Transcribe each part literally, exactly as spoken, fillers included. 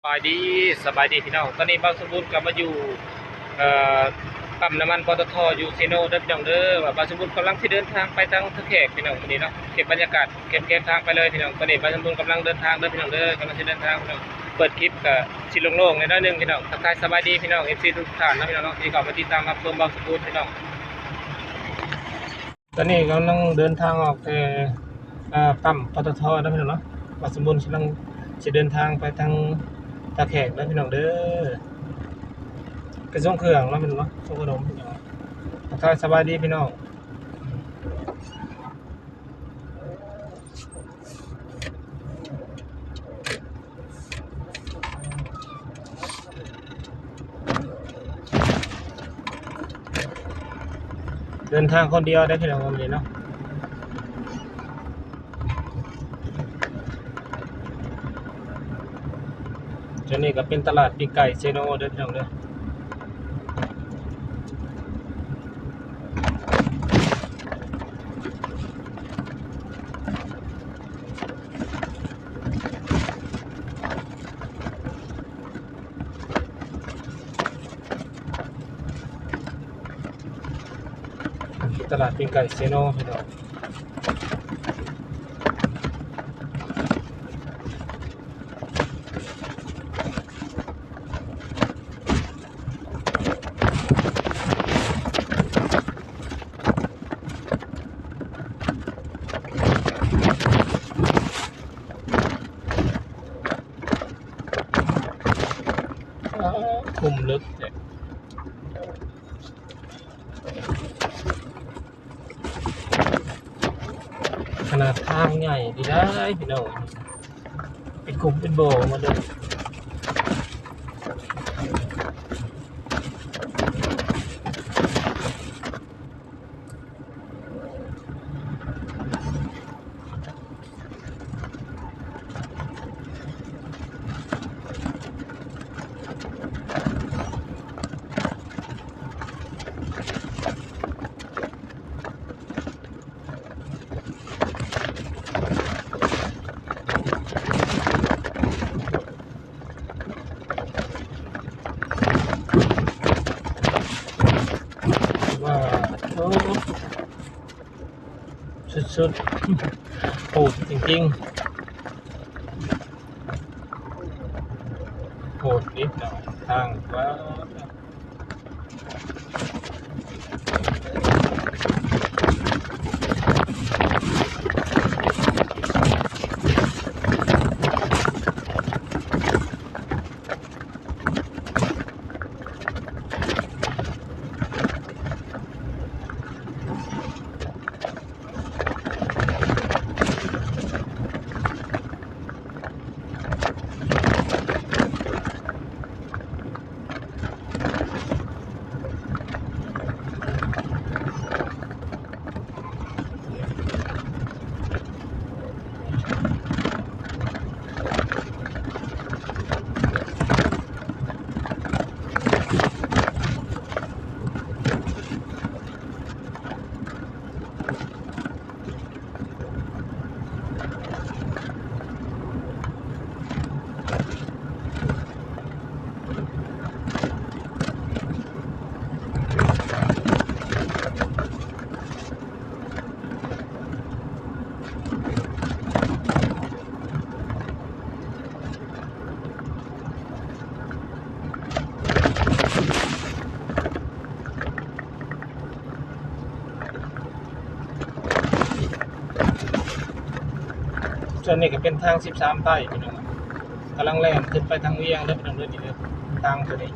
สบายดี สบายดีพี่น้อง ตอนนี้บ่าวสมบูรณ์กลับมาอยู่ เอ่อ ปั๊มน้ำมัน ปตท อยู่เซโนเด้อพี่น้องเด้อ บ่าวสมบูรณ์กำลังสิเดินทางไปทางท่าแขกพี่น้อง มื้อนี้เนาะ เก็บบรรยากาศ เก็บ เก็บทางไปเลยพี่น้อง ตอนนี้บ่าวสมบูรณ์กำลังเดินทางเด้อพี่น้องเด้อ กำลังสิเดินทางพี่น้อง เปิดคลิปก็สิโล่งๆแหน่น้อยหนึ่งพี่น้อง ทักทายสบายดีพี่น้อง เอฟซี ทุกท่านนะพี่น้องเนาะ ที่เข้ามาติดตามรับชมบ่าวสมบูรณ์พี่น้อง ตอนนี้กำลังเดินทางออกแต่ เอ่อ ปั๊ม ปตท นะพี่น้องเนาะ บ่าวสมบูรณ์กำลังสิเดินทางไปทางท่าแขกนะพี่น้องเด้อ ไปส่งเครื่องนะพี่น้องเนาะ ส่งขนมพี่น้อง ทักทายสบายดีพี่น้อง เดินทางคนเดียวได้พี่น้องวันนี้เนาะ เจ้านี่ก็เป็นตลาดปีกไก่เซโนเด้อพี่น้องเด้อ ตลาดปีกไก่เซโนพี่น้อง อ้าว คุมลึกเนี่ย ขนาดทางใหญ่ดีได้พี่น้อง เป็นคุมเป็นบ่อมาเลย ว้าว โอ้ สุดๆ โหดจริงๆ โหดนิดหน่อย ทาง ว้าว ส่วนนี้ก็เป็นทางสิบสามใต้พี่น้อง กำลังแล่นขึ้นไปทางเวียงเด้อพี่น้องเด้อ นี่เด้อ ทางตัวนี้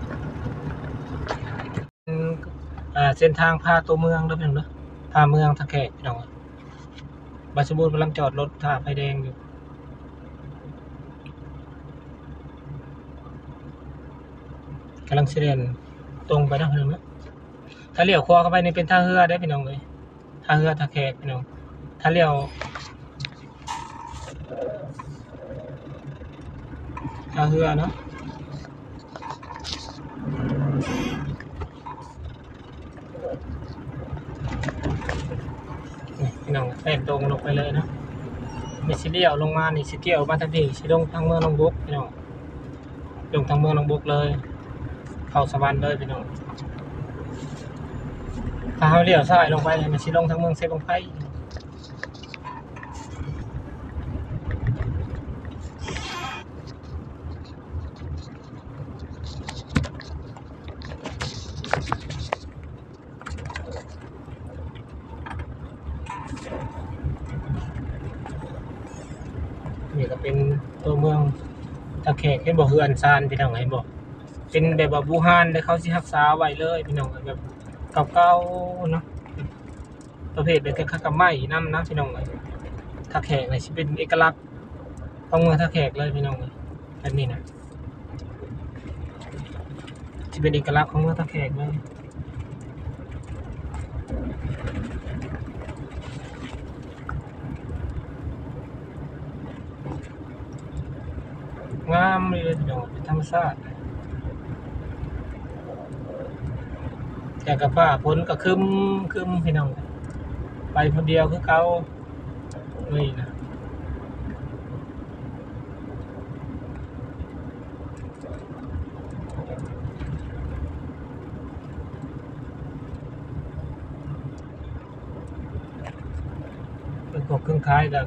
อ่า เส้นทางพาตัวเมืองเด้อพี่น้องเด้อ พาเมืองท่าแขกพี่น้อง บ่าวสมบูรณ์กำลังจอดรถท่าไฟแดงอยู่ กำลังสิแล่นตรงไปนะพี่น้องเด้อ ถ้าเลี้ยวขวาเข้าไปนี่เป็นท่าเฮือเด้อพี่น้องเอ้ย ท่าเฮือท่าแขกพี่น้อง ถ้าเลี้ยว ท่าเฮือเนาะ นี่พี่น้อง แล่นตรงลงไปเลยเนาะ นี่สิเลี้ยวลงมา นี่สิเกี่ยวมาทางพี้ สิลงทางเมืองหนองบุกพี่น้อง ลงทางเมืองหนองบกเลย เข้าสวรรค์เลยพี่น้อง ถ้าเฮาเลี้ยวซ้ายลงไปเนี่ย มันสิลงทางเมืองเซบั้งไฟ นี่ก็เป็นตัวเมืองท่าแขก เห็นบ่ เฮือนซานพี่น้อง เห็นบ่ เป็นแบบว่าบูฮาน แต่เขาสิรักษาไว้เลยพี่น้อง แบบเก่าๆเนาะ ประเภทแบบคล้ายๆกับไม้นำนะพี่น้อง ท่าแขกนี่สิเป็นเอกลักษณ์ของเมืองท่าแขกเลยพี่น้อง แบบนี้นะ สิเป็นเอกลักษณ์ของเมืองท่าแขกเลย งามเลยพี่น้อง เป็นธรรมชาติ แต่ก็ฟ้าฝนก็ครึ้มๆพี่น้อง ไปผู้เดียวคือเก่า นี่นะ เป็นพวกเครื่องขายก็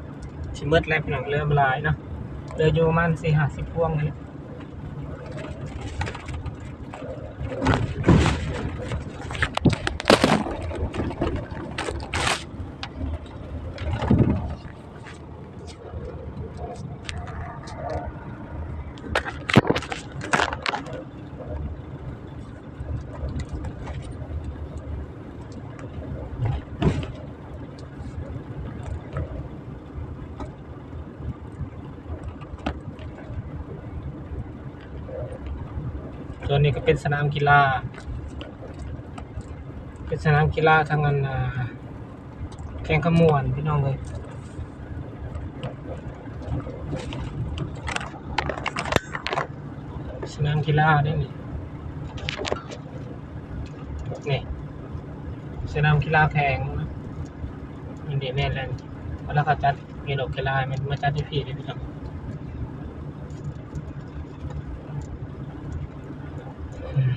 สิหมดแล้วพี่น้อง เหลือบ่หลายเนาะ เหลืออยู่ประมาณสี่ห้าสิบพวงนี่แหละ ตัวนี้ก็เป็นสนามกีฬา เป็นสนามกีฬาทางอัน อ่า แขวงคำม่วนพี่น้องเอ้ย สนามกีฬาเด้นี่ นี่ สนามกีฬาแขวง นี่เด้ แม่นแล้ว เวลาเขาจัดกีฬา กีฬา มันมาจัดอยู่พี้เด้พี่น้อง อืม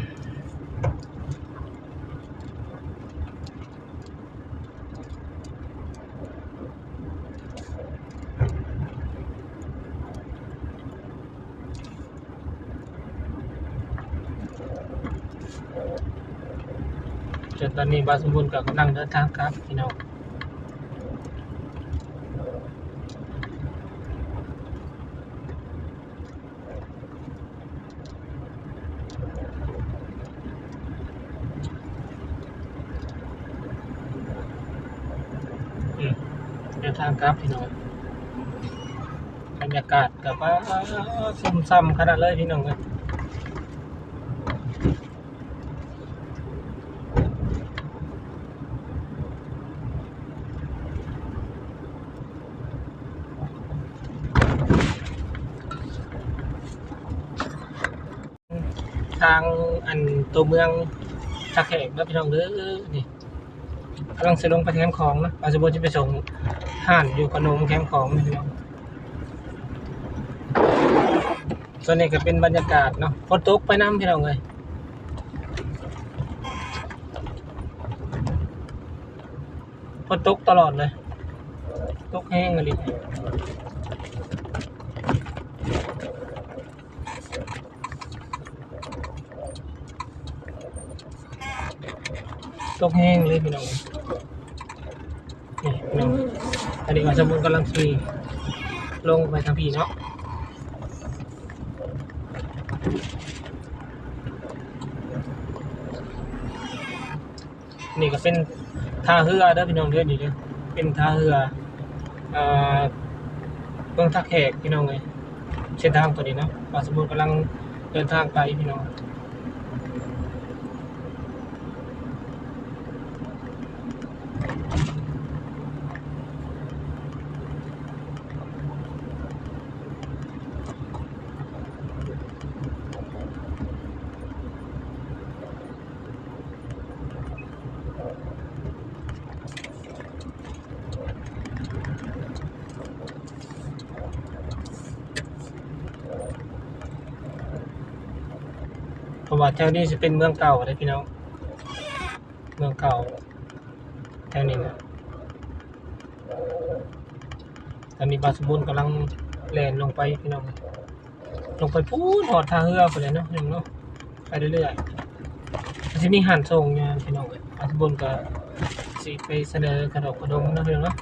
จนตอนนี้บ่าวสมบูรณ์ก็กำลังเดินทางกลับพี่น้อง อืม เดินทางกลับพี่น้อง บรรยากาศก็ว่าซุ่มซ่ามขนาดเลยพี่น้องเอ้ย ทางอันตัวเมืองท่าแขกเด้อพี่น้องเด้อ นี่กำลังสิลงไปแคมป์ของนะ บ่าวสมบูรณ์สิไปส่งฮ้านอยู่ขนมแคมป์ของนะพี่น้อง ส่วนนี้ก็เป็นบรรยากาศเนาะ ฝนตกไปนำพี่น้องเอ้ย ฝนตกตลอดเลย ตกแฮงอีหลี ตกแฮงเลยพี่น้อง นี่พี่น้อง อันนี้บ่าวสมบูรณ์กำลังสิลงไปทางพี้เนาะ นี่ก็เป็นท่าเฮือเด้อพี่น้องเด้อ นี่เด้อ เป็นท่าเฮือ เอ่อ เมืองท่าแขกพี่น้องเอ้ย เส้นทางตัวนี้เนาะ บ่าวสมบูรณ์กำลังเดินทางไปพี่น้อง เพราะว่าแถวนี้สิเป็นเมืองเก่าเด้พี่น้อง เมืองเก่าแถวนี้นะ ตอนนี้บ่าวสมบูรณ์กำลังแล่นลงไปพี่น้อง ลงไปพู้นฮอดท่าเฮือพู้นแหละเนาะพี่น้องเนาะ ไปเรื่อยๆ สิมีห้านส่งอยู่พี่น้องเอ้ย บ่าวสมบูรณ์ก็สิไปเสนอขนมขนมเนาะพี่น้องเนาะ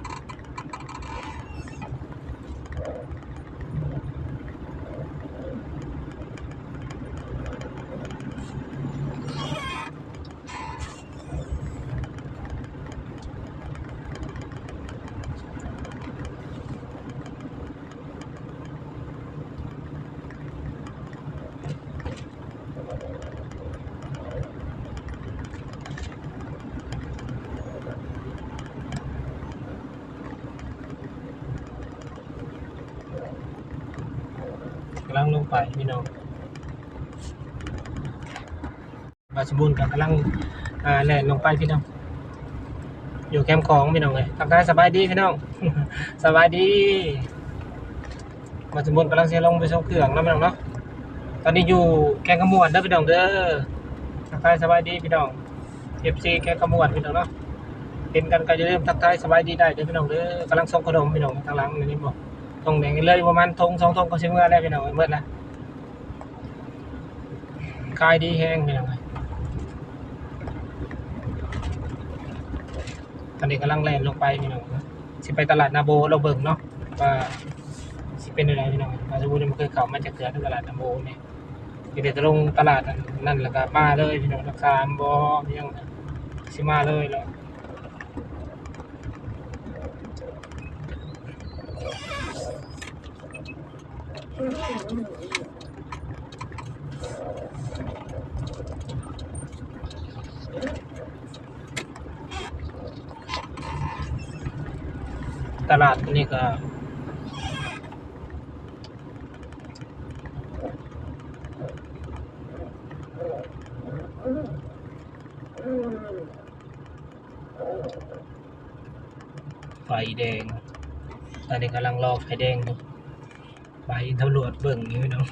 กำลังลงไปพี่น้อง บ่าวสมบูรณ์ก็กำลัง อ่า แล่นลงไปพี่น้อง อยู่แคมป์ของพี่น้องเอ้ย ทักทายสบายดีพี่น้อง สบายดี บ่าวสมบูรณ์กำลังสิลงไปส่งเครื่องเนาะพี่น้องเนาะ ตอนนี้อยู่แคมป์ขมวนเด้อพี่น้องเด้อ ทักทายสบายดีพี่น้อง เอฟซี แคมป์ขมวนพี่น้องเนาะ เห็นกันก็อย่าลืมทักทายสบายดีได้เด้อพี่น้องเด้อ กำลังส่งขนมพี่น้องทางหลังนี่บอก ทงแดงเลยประมาณทงสองทงก็สิเมือแล้วพี่น้อง เมือแล้ว ขายดีแฮงพี่น้องเอ้ย ตอนนี้กำลังแล่นลงไปพี่น้อง สิไปตลาดนาโบลองเบิ่งเนาะ ว่าสิเป็นจั่งใดพี่น้อง บ่าวสมบูรณ์ยังบ่เคยเข้ามาจักเทื่อ ตลาดนาโบนี่ มีแต่จะลงตลาดอันนั้นแล้วก็มาเลยพี่น้อง หลักสามบ่ อิหยัง สิมาเลยแหละ ตลาดอันนี้ก็ ไฟแดง ตอนนี้กำลังรอไฟแดงอยู่ ไปตำรวจเบิ่งอยู่พี่น้อง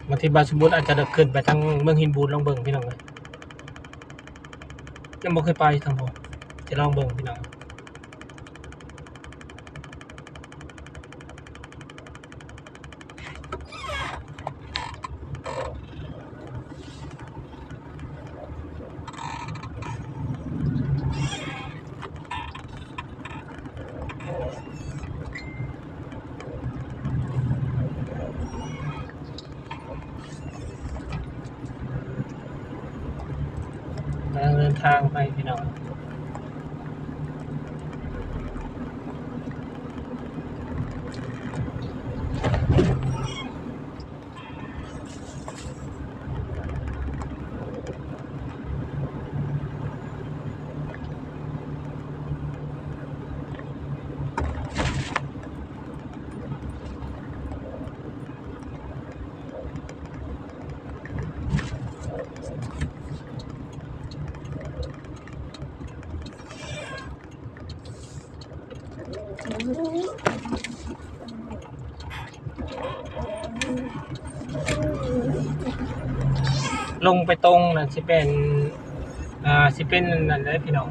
บางทีบ่าวสมบูรณ์อาจจะเดินขึ้นไปทางเมืองหินบูนลองเบิ่งพี่น้องเอ้ย ยังบ่เคยไปทางพู้น จะลองเบิ่งพี่น้อง กำลังเดินทางไปพี่น้อง ลงไปตรงนั้นสิเป็น อ่า สิเป็นนั่นเลยพี่น้อง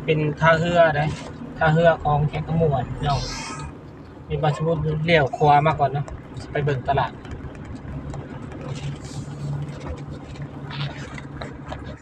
เป็นท่าเฮือเด้ ท่าเฮือของแคมป์ขมวนพี่น้อง มีบ่าวสมบูรณ์เลี้ยวขวามาก่อนเนาะ ไปเบิ่งตลาด